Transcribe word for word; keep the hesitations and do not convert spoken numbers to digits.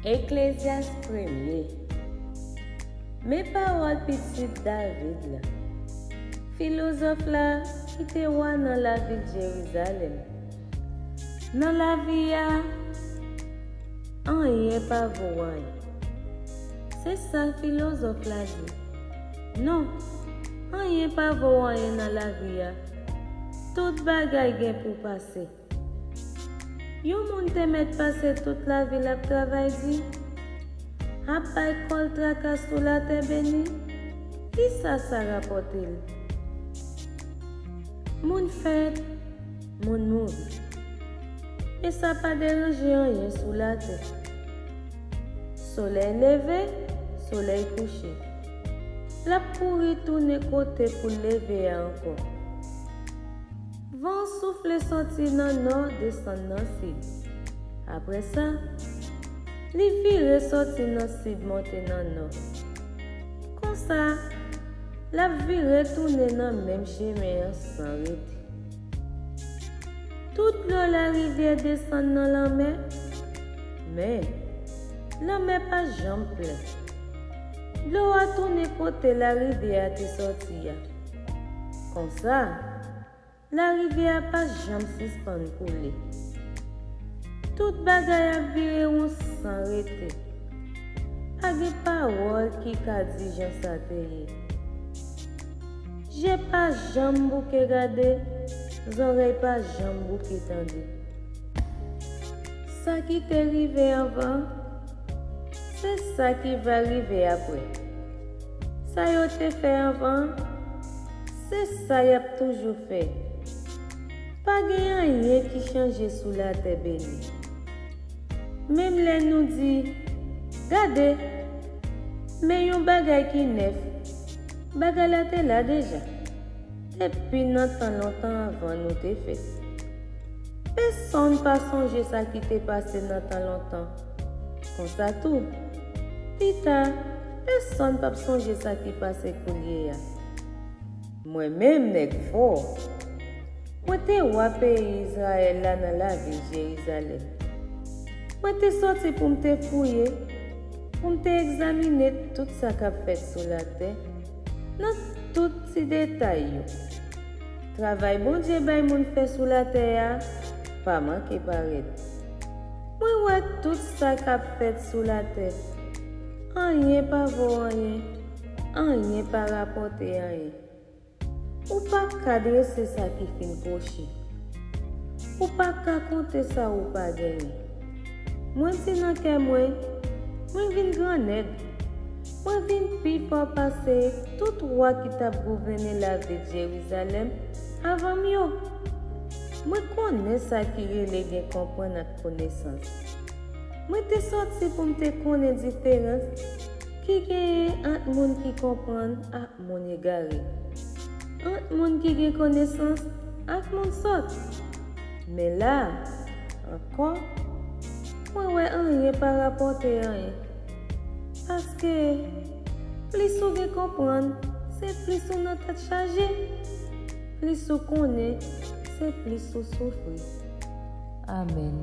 Eklezyas premye. Men pawòl pitit David la. Filozòf la ki te wa nan lavil Jerizalèm. Nan lavi a, anyen pa vo anyen. Se sa filozòf la di. Non, anyen pa vo anyen nan lavi a. Tout bagay gen pou pase. Yon moun te mèt pase tout lavi l ap travay di, ap bay kò l traka sou latè beni, kisa sa rapòte l? Moun fèt, moun mouri. Men sa pa deranje anyen sou latè. Solèy leve, solèy kouche. L ap kouri tounen kote pou l leve a ankò. Van an soufle sòti nan nò, desann nan sid. Apre sa, li vire sòti nan sid monte nan nò. Konsa, l ap vire tounen nan menm chemen an san rete. Tout dlo larivyè desann nan lanmè, men lanmè pa janm plen. Dlo a tounen kote larivyè a te sòti a. Konsa, larivyè a pa janm sispann koule. Tout bagay ap vire won san rete. Pa gen pawòl ki ka di jan sa te ye. Je pa janm bouke gade, zòrèy pa janm bouke tande. Sa ki te rive anvan, se sa ki va rive apre. Sa yo te fè anvan, se sa y ap toujou fè. Pa gen anyen ki chanje sou latè beni. Menm lè nou di, gade, men yon bagay ki nèf, bagay la te la deja, depi nan tan lontan anvan nou te fèt. Pèsonn pa sonje sa ki te pase nan tan lontan. Konsa tou, pita, pèsonn p ap sonje sa ki pase koulye a. Mwen menm, nèg fò, mwen te wa peyi Izrayèl la nan lavil Jerizalèm. Mwen te sòti pou m te fouye, pou m te egzamine tout sa k ap fèt sou latè, nan tout ti detay yo. Travay Bondye bay moun fè sou latè a pa manke parèt. Mwen wè tout sa k ap fèt sou latè. Anyen pa vo anyen, anyen pa rapòte anyen. Ou pa ka drese sa ki fin kwochi. Ou pa ka konte sa ou pa genyen. Mwen di nan kè mwen, mwen vin grannèg. Mwen vin pi fò pase tout wa ki t ap gouvène lavil Jerizalèm avan m yo. Mwen konnen sa ki rele gen konprann ak konesans. Mwen te sòti pou m te konnen diferans ki genyen ant moun ki konprann ak moun egare, ant moun ki gen konesans ak moun sòt. Men la ankò, mwen wè anyen pa rapòte anyen. Paske plis ou gen konprann, se plis ou nan tèt chaje. Plis ou konnen, se plis ou soufri. Amèn.